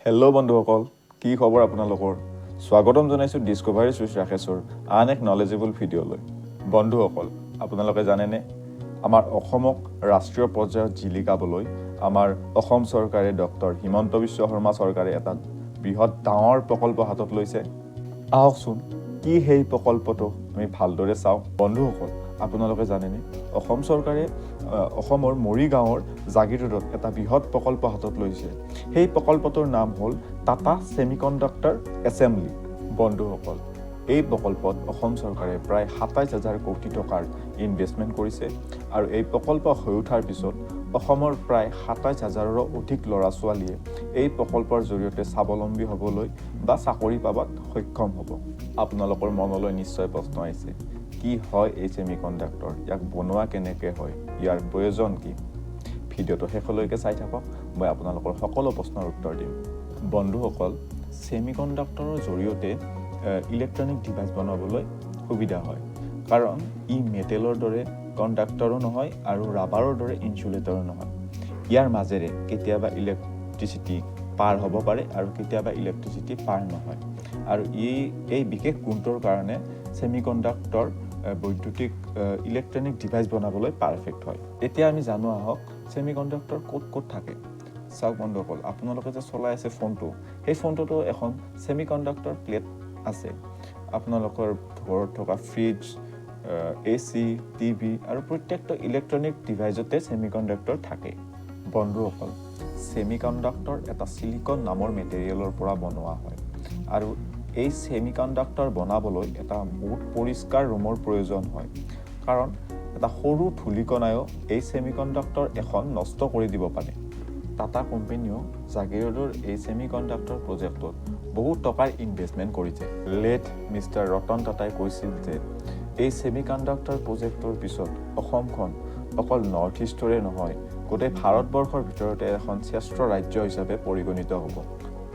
Hello' বন্ধুসকল, কি খবৰ আপোনালোকৰ? স্বাগতম জনাইছোঁ ডিস্কভাৰী উইথ ৰাকেশৰ আন এক নলেজেবল ভিডিঅ'লৈ। বন্ধুসকল, আপোনালোকে জানেনে, আমাৰ অসমক ৰাষ্ট্ৰীয় পৰ্যায়ত জিলিকাবলৈ আমাৰ অসম চৰকাৰে, ডক্টৰ হিমন্ত বিশ্ব শৰ্মা চৰকাৰে এটা বৃহৎ ডাঙৰ প্ৰকল্প হাতত লৈছে? আহকচোন, কি সেই প্ৰকল্পটো আমি ভালদৰে চাওঁ। বন্ধুসকল, আপোনালোকে জানেনে, অসম চৰকাৰে অসমৰ মৰিগাঁৱৰ জাগিৰোডত এটা বৃহৎ প্ৰকল্প হাতত লৈছে? সেই প্ৰকল্পটোৰ নাম হ'ল টাটা ছেমিকণ্ডাক্টৰ এছেম্বলি। বন্ধুসকল, এই প্ৰকল্পত অসম চৰকাৰে প্ৰায় 27 হাজাৰ কোটি টকাৰ ইনভেষ্টমেণ্ট কৰিছে আৰু এই প্ৰকল্প হৈ উঠাৰ পিছত অসমৰ প্ৰায় 27 হাজাৰৰো অধিক ল'ৰা ছোৱালীয়ে এই প্ৰকল্পৰ জৰিয়তে স্বাৱলম্বী হ'বলৈ বা চাকৰি পাবাত সক্ষম হ'ব। আপোনালোকৰ মনলৈ নিশ্চয় প্ৰশ্ন আহিছে, কি হয় এই ছেমি কণ্ডাক্টৰ, ইয়াক বনোৱা কেনেকৈ হয়, ইয়াৰ প্ৰয়োজন কি? ভিডিঅ'টো শেষলৈকে চাই থাকক, মই আপোনালোকৰ সকলো প্ৰশ্নৰ উত্তৰ দিম। বন্ধুসকল, ছেমি কণ্ডাক্টৰৰ জৰিয়তে ইলেক্ট্ৰনিক ডিভাইচ বনাবলৈ সুবিধা হয়, কাৰণ ই মেটেলৰ দৰে কণ্ডাক্টৰো নহয় আৰু ৰাবাৰৰ দৰে ইনচুলেটৰো নহয়। ইয়াৰ মাজেৰে কেতিয়াবা ইলেক্ট্ৰিচিটি পাৰ হ'ব পাৰে আৰু কেতিয়াবা ইলেক্ট্ৰিচিটি পাৰ নহয় আৰু এই বিশেষ গুণটোৰ কাৰণে ছেমি কণ্ডাক্টৰ বৈদ্যুতিক ইলেক্ট্ৰনিক ডিভাইচ বনাবলৈ পাৰফেক্ট হয়। এতিয়া আমি জানো আহক, ছেমি কণ্ডাক্টৰ ক'ত ক'ত থাকে। চাওক বন্ধুসকল, আপোনালোকে যে চলাই আছে ফোনটো, সেই ফোনটোতো এখন ছেমি কণ্ডাক্টৰ প্লেট আছে। আপোনালোকৰ ঘৰত থকা ফ্ৰিজ, এচি, টিভি আৰু প্ৰত্যেকটো ইলেক্ট্ৰনিক ডিভাইচতে ছেমি কণ্ডাক্টৰ থাকে। বন্ধুসকল, ছেমি কণ্ডাক্টৰ এটা চিলিকন নামৰ মেটেৰিয়েলৰ পৰা বনোৱা হয় আৰু এই ছেমি কণ্ডাক্টৰ বনাবলৈ এটা বহুত পৰিষ্কাৰ ৰুমৰ প্ৰয়োজন হয়, কাৰণ এটা সৰু ধূলিকণায়ো এই ছেমি কণ্ডাক্টৰ এখন নষ্ট কৰি দিব পাৰে। টাটা কোম্পেনীও জাগিৰোডৰ এই ছেমি কণ্ডাক্টৰ প্ৰজেক্টত বহুত টকাৰ ইনভেষ্টমেণ্ট কৰিছে। লেট মিষ্টাৰ ৰতন টাটাই কৈছিল যে এই ছেমি কণ্ডাক্টৰ প্ৰজেক্টৰ পিছত অসমখন অকল নৰ্থ ইষ্টৰে নহয়, গোটেই ভাৰতবৰ্ষৰ ভিতৰতে এখন শ্ৰেষ্ঠ ৰাজ্য হিচাপে পৰিগণিত হ'ব।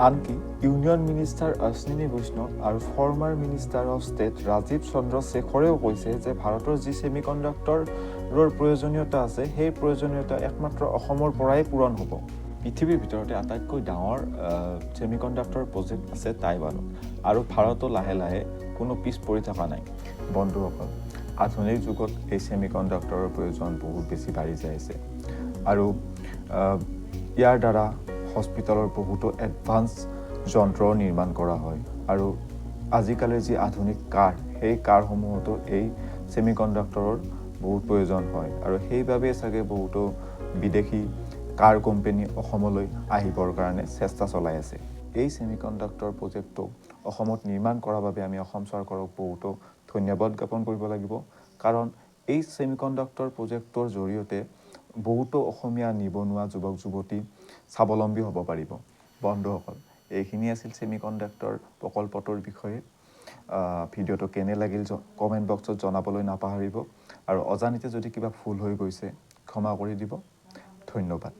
আনকি ইউনিয়ন মিনিষ্টাৰ অশ্বিনী বৈষ্ণৱ আৰু former minister of state Rajeev চন্দ্ৰশেখৰেও কৈছে যে ভাৰতৰ যি ছেমি কণ্ডাক্টৰৰ প্ৰয়োজনীয়তা আছে, সেই প্ৰয়োজনীয়তা একমাত্ৰ অসমৰ পৰাই পূৰণ হ'ব। পৃথিৱীৰ ভিতৰতে আটাইতকৈ ডাঙৰ ছেমি কণ্ডাক্টৰ প্ৰজেক্ট আছে টাইৱানত আৰু ভাৰতো লাহে লাহে কোনো পিছ পৰি থকা নাই। বন্ধুসকল, আধুনিক যুগত এই ছেমি কণ্ডাক্টৰৰ প্ৰয়োজন বহুত বেছি বাঢ়ি যাই আছে আৰু ইয়াৰ দ্বাৰা হস্পিটেলৰ বহুতো এডভান্স যন্ত্ৰ নিৰ্মাণ কৰা হয় আৰু আজিকালিৰ যি আধুনিক কাৰ, সেই কাৰসমূহতো এই ছেমি কণ্ডাক্টৰৰ বহুত প্ৰয়োজন হয় আৰু সেইবাবেই চাগে বহুতো বিদেশী কাৰ কোম্পেনী অসমলৈ আহিবৰ কাৰণে চেষ্টা চলাই আছে। এই ছেমি কণ্ডাক্টৰ প্ৰজেক্টটো অসমত নিৰ্মাণ কৰাৰ বাবে আমি অসম চৰকাৰক বহুতো ধন্যবাদ জ্ঞাপন কৰিব লাগিব, কাৰণ এই ছেমি কণ্ডাক্টৰ প্ৰজেক্টৰ জৰিয়তে বহুতো অসমীয়া নিবনুৱা যুৱক যুৱতী স্বাৱলম্বী হ'ব পাৰিব। বন্ধুসকল, এইখিনি আছিল ছেমি কণ্ডাক্টৰ প্ৰকল্পটোৰ বিষয়ে। ভিডিঅ'টো কেনে লাগিল কমেণ্ট বক্সত জনাবলৈ নাপাহৰিব আৰু অজানিতে যদি কিবা ভুল হৈ গৈছে, ক্ষমা কৰি দিব। ধন্যবাদ।